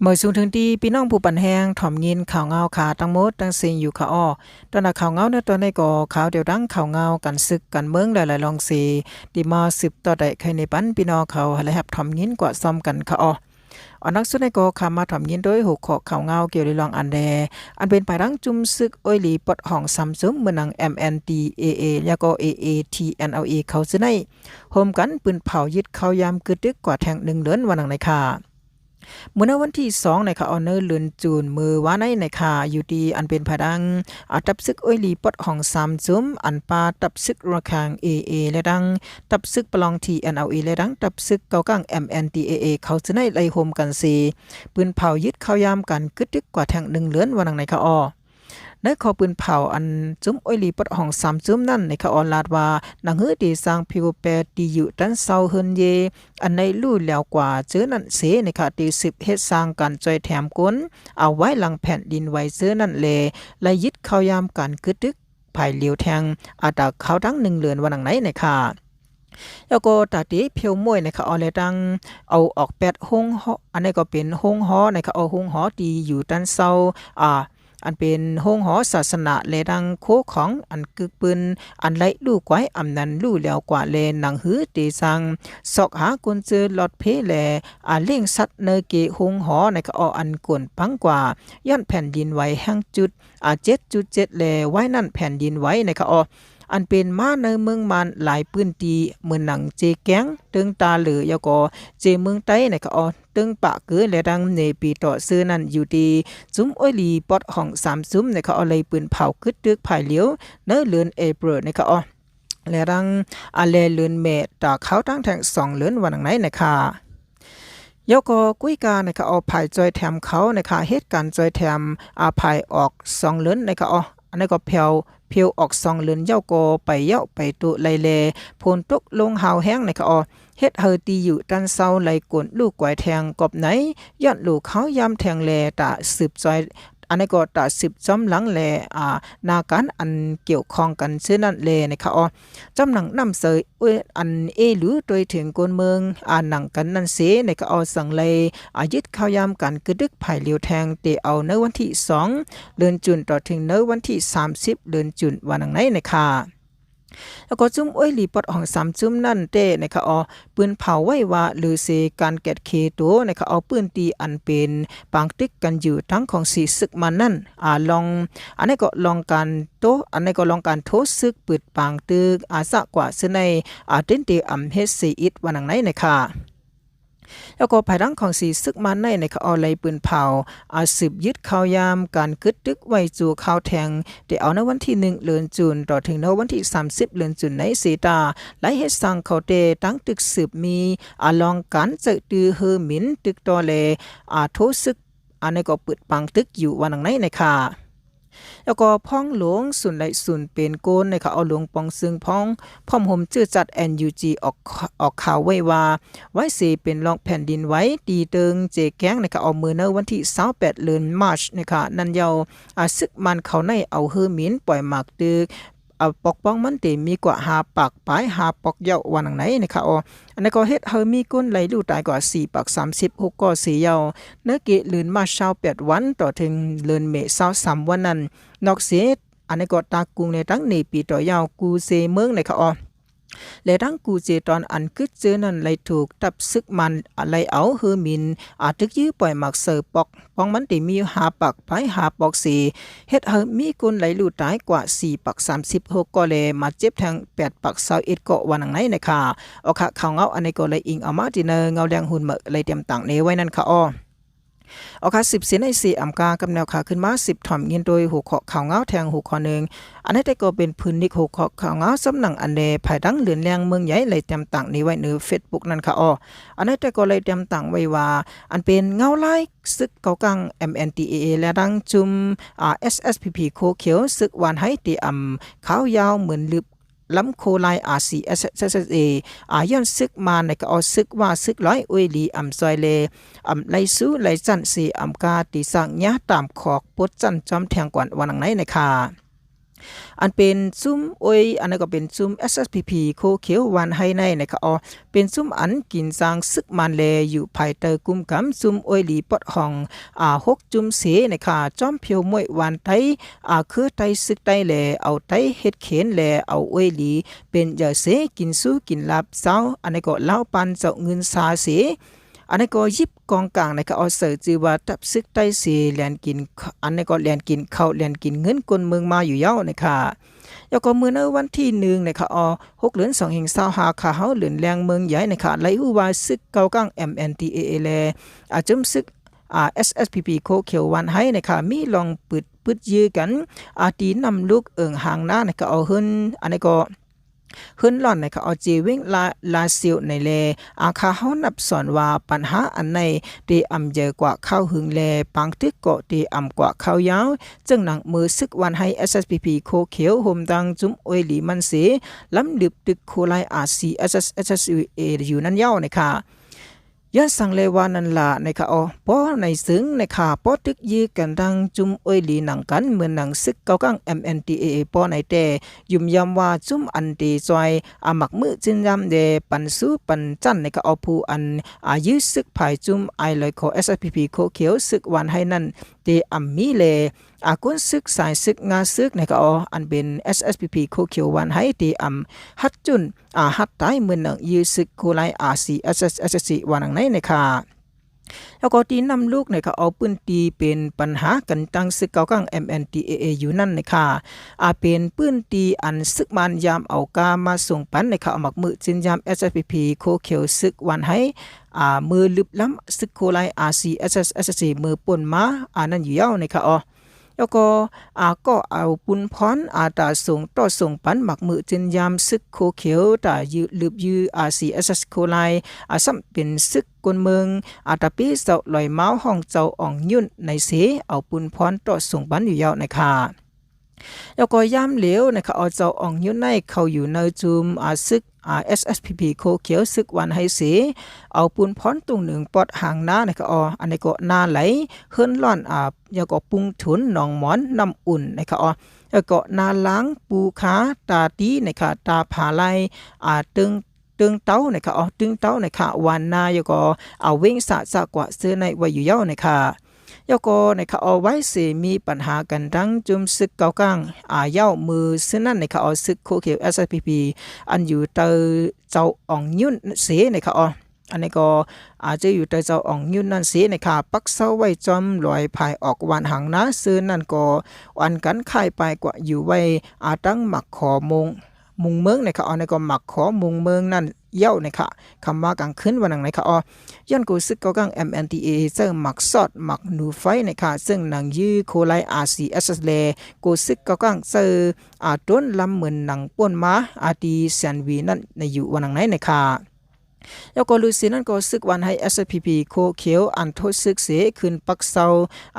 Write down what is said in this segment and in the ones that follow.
ເມື່ອສູງເຖິງທີ່ພີ່ນ້ອງຜູ້ປັນແຮງ ຖອມຍິນຂ່າວງາວຂາ ທັງໝົດທັງສິ້ນຢູ່ຂະອໍ. ຕອນໜ້າຂ່າວງາວໃນຕອນນີ້ກໍຂ່າວດຽວດັ່ງ ຂ່າວງາວການສຶກການເມືອງ ຫຼາຍໆລອງເສ ທີ່ມາສືບຕໍ່ໄດ້ໃຫ້ໃນປັນພີ່ນ້ອງເຂົາ ໃຫ້ໄດ້ຮັບຖອມຍິນກວ່າຊ້ອມກັນຂະອໍ. ອັນດັງສຸດໃນກໍຂ້າມາຖອມຍິນໂດຍຫົວຂໍ້ຂ່າວງາວກ່ຽວເລື່ອງອັນແລ ອັນເປັນພາຍຫຼັງຈຸມຊຶກໂອ້ຍຫຼີປອດຫ້ອງສາມຈຸມ ເມືອງໜັງ MNDAA ແລ້ວກໍ AATNLA ເຂົາຊື່ໃນ ໂຮມກັນປືນເຜົາຍຶດເຂົ້າຍາມກຶດຕຶກກວ່າແທ່ງໜຶ່ງເລີນ ວ່າໜັງໃນຄ່າ. ມື້ໃນວັນທີສອງໃນຄ່າ ເອົາໃນເດືອນຈູນ ມື້ວານໃນໃນຄ່າ ຢູ່ທີ່ອັນເປັນພາຍຫຼັງ ອາ ຕັບຊຶກໂອ້ຍຫຼີປອດຫ້ອງສາມຈຸມ ອັນປາຕັບຊຶກຣະຄາງ AA ແລະທັງ ຕັບຊຶກປະລອງ TNLA ແລະທັງ ຕັບຊຶກເກົາກາງ MNDAA ເຂົາຈະໄດ້ໄລ່ໂຮມກັນເສ ປືນເຜົາຍຶດເຂົ້າຍາມການກຶດຕຶກກວ່າແທ່ງໜຶ່ງເລີນ ວ່າໜັງໃນຄ່າອໍ. ໃນຂໍ້ປືນເຜົາອັນຈຸມໂອ້ຍຫຼີປອດຫ້ອງສາມຈຸມນັ້ນໃນຄ່າ ອອນລາດວ່າ ໜັງຫືອທີ່ສ້າງຜິວແປດ ທີ່ຢູ່ຕັນເຊົາເຮືອນເຢ ອັນໄດ້ຫຼູ່ແຫຼວກວ່າເຈີນັ້ນເສໃນຄ່າ ທີ່ສືບເຮັດສ້າງການຊ່ອຍແຖມກົນ ເອົາໄວ້ຫຼັງແຜ່ນດິນໄຫວເຈີນັ້ນແລ ໄລ່ຍຶດເຂົ້າຍາມການກຶດຕຶກ ພາຍຫຼຽວແທ່ງ ອາ ຕາເຂົ້າທັງໜຶ່ງເລີນ ວ່າໜັງໃນໃນຄ່າ. ແລ້ວກໍຕາເຕພຽວມ້ວຍໃນຄ່າ ອອ ແລະທັງເອົາອອກແປດໂຮງຫໍ ອັນນີ້ກໍເປັນໂຮງຫໍໃນຄ່າ ອອ ໂຮງຫໍທີ່ຢູ່ຕັນເຊົາ ອາ ອັນເປັນໂຮງຫໍສາສະໜາ ແລະທັງໂຄຂອງອັນກຶກປືນ ອັນໄລ່ຫຼູ່ໄກວ ອຳນັ້ນຫຼູ່ແຫຼວກວ່າ ແລະໜັງຫືອເຕຊັງ ຊອກຫາກົນເຈີລອດເພ ແລະ ອາ ລ້ຽງສັດໃນເກໂຮງຫໍໃນຄ່າ ອອ ອັນກົນປັງກວ່າ ຍ້ອນແຜ່ນດິນໄຫວແຮງຈຸດ ອາ ເຈັດຈຸດເຈັດ ແລະໄວນັ້ນແຜ່ນດິນໄຫວໃນຄ່າ ອອ ອັນເປັນມາໃນເມືອງມານຫຼາຍພື້ນທີ່ ເມືອງໜັງ ເຈແກງ ເຕີງຕາເຫຼື ແລ້ວກໍເຈເມືອງໃຕ້ໃນຄ່າ ອອ ເຕີງປາເກີ ແລະທັງເນປີຕໍ່ຊື່ນັ້ນ ຢູ່ທີ່ຈຸມໂອ້ຍຫຼີປອດຫ້ອງສາມຈຸມໃນຄ່າ ອອ ໄລ່ປືນເຜົາກຶດຕຶກພາຍຫຼຽວ ໃນເດືອນເອເປີນໃນຄ່າ ອອ ແລະທັງ ອາ ແລະເດືອນເມ ຕາເຂົ້າທັງແທ່ງສອງເລີນ ວ່າໜັງໃນໃນຄ່າ. ແລ້ວກໍກຸຍກາໃນຄ່າ ອອ ພາຍຊ່ອຍແຖມເຂົາໃນຄ່າ ເຮັດການຊ່ອຍແຖມ ອາ ພາຍອອກສອງເລີນໃນຄ່າ ອອ ອັນນັ້ນກໍແຜ່ວ ພຽວອອກສອງເລີນ ແລ້ວກໍໄປເຍົາະໄປໂຕະໄລ່ແລ ຝົນຕົກລົງຫ້າວແຮງໃນຄ່າ ອອ ເຮັດໃຫ້ທີ່ຢູ່ຕັນເຊົາໄລ່ກົນຫຼູ່ໄກວແທ່ງກອບໃນ ຍ້ອນຫຼູ່ເຂົ້າຍາມແທ່ງແລ ຕາສືບຊ່ອຍ ອັນນີ້ກໍຕາສືບຈອມຫຼັງ ແລະ ອາ ໜ້າການອັນກ່ຽວຂ້ອງກັນເທື່ອນັ້ນແລໃນຄ່າ ອອ ຈຳໜັງນຳໃສ່ ເອີ ອັນເອຫຼູໂດຍເຖິງກົນເມືອງ ອາ ໜັງກັນນັ້ນເສໃນຄ່າ ອອ ຈັ່ງໄລ່ ອາ ຍຶດເຂົ້າຍາມການກຶດດຶກພາຍຫຼຽວແທ່ງ ແຕ່ເອົາໃນວັນທີສອງເດືອນຈູນ ຕໍ່ເຖິງໃນວັນທີສາມສິບເດືອນຈູນ ວ່າໜັງໃນໃນຄ່າ. ແລ້ວກໍຈຸມໂອ້ຍຫຼີປອດຫ້ອງສາມຈຸມນັ້ນແຕ່ໃນຄ່າ ອອ ປືນເຜົາໄວ້ວ່າ ຫຼືເສການແກດເຂໂຕໃນຄ່າ ອອ ພື້ນທີ່ອັນເປັນປາງຕຶກກັນຢູ່ທາງຂອງສີຊຶກມານນັ້ນ ອາ ລອງ ອັນນີ້ກໍລອງການໂຕ ອັນນີ້ກໍລອງການໂທຊຶກປຶດປາງຕຶກ ອາ ສະກວ່າເຊິ່ງໃນ ອາ ເຕັນເຕອຳເຮັດເສອິດ ວ່າໜັງໃນໃນຄ່າ. ແລ້ວກໍພາຍຫຼັງຂອງສີຊຶກມານໃນໃນຄ່າ ອອ ໄລ່ປືນເຜົາ ອາ ສືບຍຶດເຂົ້າຍາມການກຶດຕຶກໄວ້ຊົ່ວຄາວແທ່ງ ແຕ່ເອົາໃນວັນທີໜຶ່ງເດືອນຈູນ ຕໍ່ເຖິງໃນວັນທີສາມສິບເດືອນຈູນໃນເສຕາ ໄລ່ເຮັດສ້າງເຂົ້າແຕ່ຕັ້ງຕຶກສືບມີ ອາ ລອງການໃຊ້ຕື້ເຮີມິນຕຶກຕໍ່ແລ ອາ ໂທຊຶກ ອັນນີ້ກໍປຶດປາງຕຶກຢູ່ ວ່າໜັງໃນໃນຄ່າ. ແລ້ວກໍພອງຫຼວງສູນໄຫຼສູນເປັນໂກນໃນຄ່າ ອອ ຫຼວງປອງຊຶງ ພ້ອມ ພ້ອມໂຮມຈື່ຈັດ NUG ອອກ ອອກຂ່າວໄວ້ວ່າ ໄວ້ເສເປັນລອກແຜ່ນດິນໄຫວ ທີ່ເຕີງເຈແກງໃນຄ່າ ອອ ເມື່ອໃນວັນທີຊາວແປດເດືອນມາດຊ໌ ໃນຄ່າ ນັ້ນເຍົາ ອາ ຊຶກມານເຂົາໃນເອົາເຮີມິນປ່ອຍໝາກຕຶກ ອາ ປົກປ້ອງມັນເຕມີກວ່າຫ້າປາກປາຍຫ້າປອກເຍົາ ວ່າໜັງໃນໃນຄ່າ ອອ ອັນນັ້ນກໍເຮັດໃຫ້ມີຄົນໄຫຼຫຼູຕາຍກວ່າສີ່ປາກສາມສິບຫົກກໍເສເຍົາ ໃນເກດເດືອນມາດຊ໌ຊາວແປດວັນ ຕໍ່ເຖິງເດືອນເມຊາວສາມວັນນັ້ນ ນອກເສ ອັນນີ້ກໍຕາກຸງໃນຕັ້ງເນປີຕໍ່ເຍົາ ກູເຊເມືອງໃນຄ່າ ອອ ແລະ ທັງກູເຈຕອນອັນກຶດເຈີນັ້ນໄດ້ຖືກຕັບຊຶກມານໄລ່ເອົາເຮີມິນ ອາ ຕຶກຢືປ່ອຍໝາກໃສ່ປອກ ປ້ອງມັນເຕມີຢູ່ຫ້າປາກປາຍຫ້າປອກເສ ເຮັດໃຫ້ມີຄົນໄຫຼຫຼູຕາຍກວ່າສີ່ປາກສາມສິບຫົກກໍ ແລະ ບາດເຈັບແທ່ງແປດປາກຊາວເອັດກໍ ວ່າໜັງໃນໃນຄ່າ. ອອກຄ່າ ຂ່າວງາວອັນນີ້ກໍໄດ້ອີງເອົາມາທີ່ໃນເງົາແດງຫຸ່ນເໝີ ໄດ້ຕຽມຕາງເນໄວ້ນັ້ນຄ່າ ອອ. ອອກຄ່າ ສືບເສຍໃນເສອຳກາກັບແນວຂ່າວຂຶ້ນມາ ສືບຖອມຍິນໂດຍຫົວຂໍ້ຂ່າວງາວແທ່ງຫົວຂໍ້ໜຶ່ງ ອັນໃດແຕ່ກໍເປັນພື້ນນິກຫົວຂໍ້ຂ່າວງາວ ສຳນັກອັນແລ ພາຍຫຼັງເລື່ອນແລງເມືອງໃຫຍ່ ໄດ້ຕຽມຕາງເນໄວ້ໃນເຟສບຸກນັ້ນຄ່າ ອອ. ອັນໃດແຕ່ກໍໄດ້ຕຽມຕາງໄວ້ວ່າ ອັນເປັນເງົາລາຍຊຶກເກົາກາງ MNDAA ແລະ ດັ່ງຈຸ່ມ ອາ SSPP ໂຄຂຽວ ຊຶກຫວານໄຮ ທີ່ອຳຂາວຍາວເໝືອນລຶບ ລຳໂຄລາຍ RCSS/SSA ອາ ຍ້ອນຊຶກມານໃນກະອອຊຶກວ່າຊຶກຫຼອຍ ໂອຍຫຼີອຳຊອຍແລ ອຳໄລຊູໄລຈັ່ນເສອຳກາຕິສັງຍາຕາມຂອກປົດຈັ່ນຈອມແທງກວນ ວ່າໜັງໃນໃນຄ່າ. ອັນເປັນຊຸມອວຍ ອັນນັ້ນກໍເປັນຊຸມ ເອສເອສພີພີ ໂຄຂຽວວານໄຮໃນນະຄະ ເປັນຊຸມອັນກິນຊ່າງຊຶກມານແລ ຢູ່ພາຍໃຕ້ກຸມກຳຊຸມອວຍຫຼີປອດຫ້ອງ ອາ ຫົກຈຸ່ມເສນະຄະ ຈອມພຽວມວຍວານໄຕ ອາ ເຄືອໄຕຊຶກໄຕແລ ເອົາໄຕເຮັດເຂນແລ ເອົາອວຍຫຼີເປັນໃຫຍ່ເສ ກິນຊູກິນລາບເຈົ້າ ອັນນັ້ນກໍລາວປານເຈົ້າເງິນຊາເສ ອັນນັ້ນກໍຢິບກອງກາງນະຄະ ເອົາໃສ່ຊື່ວ່າຕັບຊຶກໄຕເສ ແລ່ນກິນ ອັນນັ້ນກໍແລ່ນກິນເຂົ້າແລ່ນກິນເງິນຄົນເມືອງມາຢູ່ເຍົານະຄະ. ແລ້ວກໍມື້ໃນວັນທີໜຶ່ງນະຄະ ອອ ຫົກເດືອນສອງພັນຊາວຫ້າ ຄາເຮົາເລີນແລງເມືອງໃຫຍ່ນະຄະ ໄດ້ຮູ້ວ່າຊຶກເກົ່າກາງ ເອັມເອັນທີເອເອ ແລະ ອາ ຈຸ່ມຊຶກ ອາ ເອສເອສພີພີ ໂຄຂຽວວານໄຮນະຄະ ມີລອງປຶດປຶດຢື້ກັນ ອາ ທີ່ນ້ຳລຸກເອີງຫາງນານະຄະ ເອົາເຮືອນ ອັນນັ້ນກໍ ເຮືອນລ້ອນນະຄະ ເອົາເຈເວັງລາ ລາຊຽວໃນແລ ອາ ຄາເຮົານັບສອນວ່າປັນຫາອັນໃນເຕອຳໃຫຍ່ກວ່າຄາວຫຶງແລ ປາງຕຶກກໍເຕອຳກວ່າຄາວຍາວ ເຊິ່ງນຳເມືອຊຶກວານໄຮ ເອສເອສພີພີ ໂຄຂຽວ ໂຮມທັງຈຸ່ມອວຍຫຼີມັນເສ ລຳລຶບຕຶກໂຄລາຍ ອາຊີ ເອສເອສ ເອສເອສ ຢູ່ນັ້ນເຍົານະຄະ. ຍ້ອນສັງແລວ່ານັ້ນລະນະຄະ ອອ ປໍໃນເຊິ່ງນະຄະ ປໍຕຶກຢື້ກັນທັງຈຸ່ມອວຍຫຼີໜັງກັນ ເໝືອນໜັງຊຶກເກົ່າກາງ ເອັມເອັນທີເອເອ ປໍໃນແຕ່ ຢືນຢັນວ່າຈຸ່ມອັນເຕຊ່ອຍ ອາ ໝາກມື້ຈືນຍາມແດ່ ປັນຊູປັນຈັນນະຄະ ອອ ຜູ້ອັນ ອາ ຢື້ຊຶກພາຍຈຸ່ມອາຍລອຍຄໍ ເອສເອສພີພີ ໂຄຂຽວ ຊຶກວານໄຮນັ້ນ ເຕອຳມີແລ ອາ ກົນຊຶກສາຍຊຶກງາຊຶກນະຄະ ອອ ອັນເປັນ ເອສເອສພີພີ ໂຄຂຽວວານໄຮ ເຕອຳຮັດຈຸ່ນ ອາ ຮັດຕາຍເໝືອນໜັງຢື້ຊຶກໂຄລາຍ ອາຊີ ເອສເອສ ເອສເອສ ວ່າໜັງໃນນະຄະ. ແລ້ວກໍທີ່ນ້ຳລຸກນະຄະ ເອົາພື້ນທີ່ເປັນປັນຫາກັນຕັ້ງຊຶກເກົ່າກາງ ເອັມເອັນທີເອເອ ຢູ່ນັ້ນນະຄະ ອາ ເປັນພື້ນທີ່ອັນຊຶກມານຍາມເອົາກາມາສົ່ງປັນນະຄະ ໝາກມື້ຈືນຍາມ ເອສເອສພີພີ ໂຄຂຽວ ຊຶກວານໄຮ ອາ ເມືອລຶບລ້ຳຊຶກໂຄລາຍ ອາຊີ ເອສເອສ ເອສເອສ ເມືອປົນມາ ອາ ນັ້ນຢູ່ເຍົານະຄະ ອອ ແລ້ວກໍ ອາ ກໍເອົາປຸນພອນ ອາ ຕາສົ່ງຕໍ່ສົ່ງປັນໝາກມື້ຈືນຍາມຊຶກໂຄຂຽວ ຕາຢື້ ລຶບຢື້ ອາຊີ ເອສເອສ ໂຄລາຍ ອາ ຊ້ຳເປັນຊຶກກົນເມືອງ ອາ ຕາປີເຈົ້າລອຍມາວ ຫ້ອງເຈົ້າອອງຍຸນໃນເສ ເອົາປຸນພອນຕໍ່ສົ່ງປັນຢູ່ເຍົານະຄະ. ແລ້ວກໍຍາມຫຼຽວນະຄະ ເອົາເຈົ້າອອງຍຸນໃນເຂົ້າຢູ່ໃນຈຸ່ມ ອາ ຊຶກ ອາ ເອສເອສພີພີ ໂຄຂຽວ ຊຶກວານໄຮເສ ເອົາປຸນພອນຕຸງໜຶ່ງປອດຫາງນານະຄະ ອອ ອັນນີ້ກໍນາໄຫຼ ເຮືອນລ້ອນ ອາ ແລ້ວກໍປຸງທຸນ ໜອງໝອນ ນ້ຳອຸ່ນນະຄະ ອອ ແລ້ວກໍນາລາງ ປູຄາ ຕາຕີນະຄະ ຕາຜາລາຍ ອາ ເຕີງ ເຕີງເຕົານະຄະ ອອ ຕຶງເຕົານະຄະ ວານນາ ແລ້ວກໍ ອາ ເວັງສະ ຈະກວາເຊີໃນໄວ້ຢູ່ເຍົານະຄະ. ແລ້ວກໍນະຄະ ເອົາໄວ້ເສມີປັນຫາກັນທັງຈຸ່ມຊຶກເກົ່າກາງ ອາ ເຍົາມື້ຊືນນັ້ນນະຄະ ເອົາຊຶກໂຄຂຽວ ເອສເອສພີພີ ອັນຢູ່ໃຕ້ເຈົ້າອອງຍຸນເສນະຄະ ອອ ອັນນີ້ກໍ ອາ ຈະຢູ່ໃຕ້ເຈົ້າອອງຍຸນນັ້ນເສນະຄະ ປັກເຊົາໄວ້ຈອມລອຍພາຍອອກວານຫາງນາ ເຊິ່ງນັ້ນກໍອອນກັນຂາຍປາຍກວ່າຢູ່ໄວ້ ອາ ຕັ້ງໝາກຂໍມຸງ ມຸງເມືອງນະຄະ ອອ ແລ້ວກໍໝາກຂໍມຸງເມືອງນັ້ນເຍົານະຄະ ຄ່ຳມາກາງຄືນວ່າໜັງນະຄະ ອອ ຍ້ອນໂກຊຶກເກົ່າກາງ ເອັມເອັນທີເອ ໃຊ້ໝາກຊອດ ໝາກໜູໄຟນະຄະ ເຊິ່ງໜັງຢື້ໂຄລາຍ ອາຊີ ເອສເອສ ແລ ໂກຊຶກເກົ່າກາງໃຊ້ ອາ ໂຕນລຳເໝືອນໜັງປ່ນມາ ອາ ທີ່ແຊນວີນັ້ນນະຢູ່ວ່າໜັງໃນນະຄະ. ແລ້ວກໍລືເສນັ້ນກໍຊຶກວານໄຮ ເອສເອສພີພີ ໂຄຂຽວ ອັນໂທດຊຶກເສ ຂຶ້ນປັກເຊົາ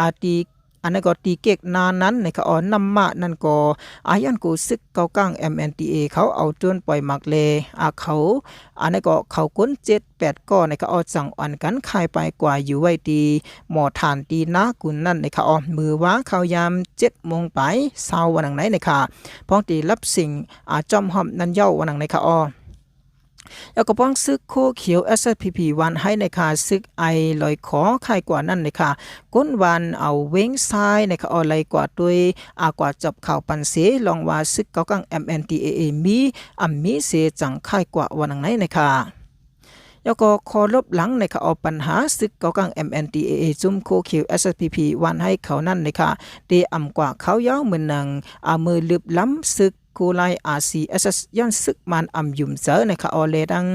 ອາ ທີ່ ອັນນັ້ນກໍທີ່ເກກນານັ້ນນະຄະ ອອ ນ້ຳມະນັ້ນກໍ ອາ ຍ້ອນໂກຊຶກເກົ່າກາງ ເອັມເອັນທີເອ ເຂົາເອົາໂຕນປ່ອຍໝາກແລ ອາ ເຂົາ ອັນນັ້ນກໍເຂົາກົນເຈັດແປດກໍນະຄະ ອອ ຈັ່ງອອນກັນຂາຍປາຍກວ່າຢູ່ໄວ້ທີ່ໝໍຖານທີ່ນາກຸນນັ້ນນະຄະ ອອ ມື້ວາຄາວຍາມເຈັດໂມງປາຍຊາວວ່າໜັງໃນນະຄະ ພ້ອມທີ່ລັບສິ່ງ ອາ ຈອມຮອບນັ້ນເຍົາວ່າໜັງໃນຄະ ອອ ແລ້ວກໍປ້ອງຊຶກໂຄຂຽວ ເອສເອສພີພີ ວານໄຮນະຄະ ຊຶກໄອລອຍຂໍຂາຍກວ່ານັ້ນນະຄະ ກົນວານເອົາເວັງຊາຍນະຄະ ເອົາໄລ່ກວ່າໂຕຍ ອາ ກວ່າຈັບຂ່າວປັນເສ ລອງວ່າຊຶກເກົ່າກາງ ເອັມເອັນທີເອເອ ມີ ອຳມີເສ ຈັ່ງຂາຍກວ່າວ່າໜັງໃນນະຄະ. ແລ້ວກໍຂໍລົບຫຼັງນະຄະ ເອົາປັນຫາຊຶກເກົ່າກາງ ເອັມເອັນທີເອເອ ຈຸ່ມໂຄຂຽວ ເອສເອສພີພີ ວານໄຮເຂົານັ້ນນະຄະ ເຕອຳກວ່າຄາວຍາວເໝືອນໜັງ ອາ ເມືອລຶບລ້ຳຊຶກ ໂຄລາຍ ອາຊີ ເອສເອສ ຍ້ອນຊຶກມານອຳຢຸ່ມເຈີນະຄະ ອອ ແລະ ທັງ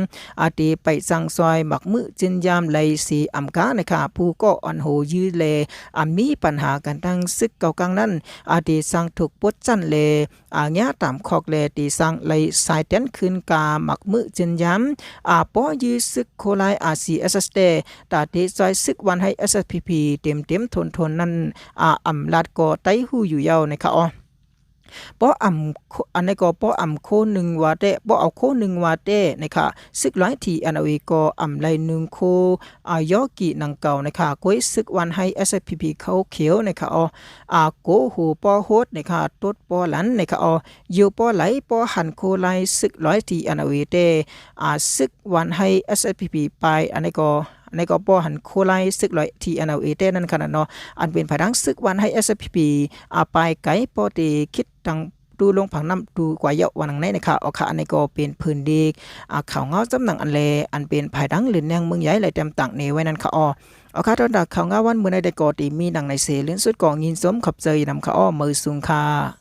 ອາ ເຕໄປສັ່ງຊ່ອຍໝາກມື້ຈືນຍາມໄລເສອຳການະຄະ ຜູ້ກໍອ່ອນໂຫຢື້ແລ ອາ ມີປັນຫາກັນທັງຊຶກເກົ່າກາງນັ້ນ ອາ ເຕສັ່ງຖືກປົດຈັນແລ ອາ ຫຍ້າຕາມຄອກແລ ເຕສັ່ງໄລສາຍແຕນຄືນກາໝາກມື້ຈືນຍາມ ອາ ປໍຢື້ຊຶກໂຄລາຍ ອາຊີ ເອສເອສ ແຕ່ ຕາເຕຊ່ອຍຊຶກວານໄຮ ເອສເອສພີພີ ເຕັມໆ ທົນໆ ນັ້ນ ອາ ອຳລາດກໍໄຕ້ຮູ້ຢູ່ເຍົານະຄະ ອອ. ບໍ່ອຳ ອັນນີ້ກໍບໍ່ອຳໂຄໜຶ່ງວ່າແຕ່ ບໍ່ເອົາໂຄໜຶ່ງວ່າແຕ່ນະຄະ ຊຶກລາຍ ທີເອັນເອລເອ ກໍອຳໄລ່ໜຶ່ງໂຄ ອາ ຍໍກີນາງເກົ່ານະຄະ ກ້ວຍຊຶກວັນໄຮ ເອສເອສພີພີ ເຂົາຂຽວນະຄະ ອໍ ອາ ໂກໂຫປໍໂຮດນະຄະ ຕົດປໍລັນນະຄະ ອໍ ຢູ່ປໍໄຫຼປໍຫັນໂຄລາຍ ຊຶກລາຍ ທີເອັນເອລເອ ແຕ່ ອາ ຊຶກວັນໄຮ ເອສເອສພີພີ ປາຍ ອັນນີ້ກໍ ອັນນີ້ກໍປໍຫັນໂຄລາຍ ຊຶກລາຍ ທີເອັນເອລເອ ແຕ່ນັ້ນຂະນະເນາະ ອັນເປັນພາຍຫຼັງຊຶກວັນໄຮ ເອສເອສພີພີ ອາ ປາຍໄກ ປໍເຕຄິດຕັງ ຕູລົງຜັງນ້ຳຕູກວາເຍົາະ ວ່າໜັງໃນນະຄະ ອໍ ຄະ ອັນນີ້ກໍເປັນພື້ນດີກ ອາ ຂ່າວງາວຈຳໜັງອັນແລ ອັນເປັນພາຍຫຼັງເລື່ອນແນງເມືອງໃຫຍ່ ແລະ ແຕ້ມຕ່າງເນໄວ້ນັ້ນຄະ ອໍ ອໍ ຄະ ຕອນດາຂ່າວງາວວັນມື້ໃນໄດ້ກໍທີ່ມີໜັງໃນເສ ເລື່ອນສຸດກໍຍິນຊົມຂອບໃຈນຳຄະ ອໍ ເມີສູງຄະ.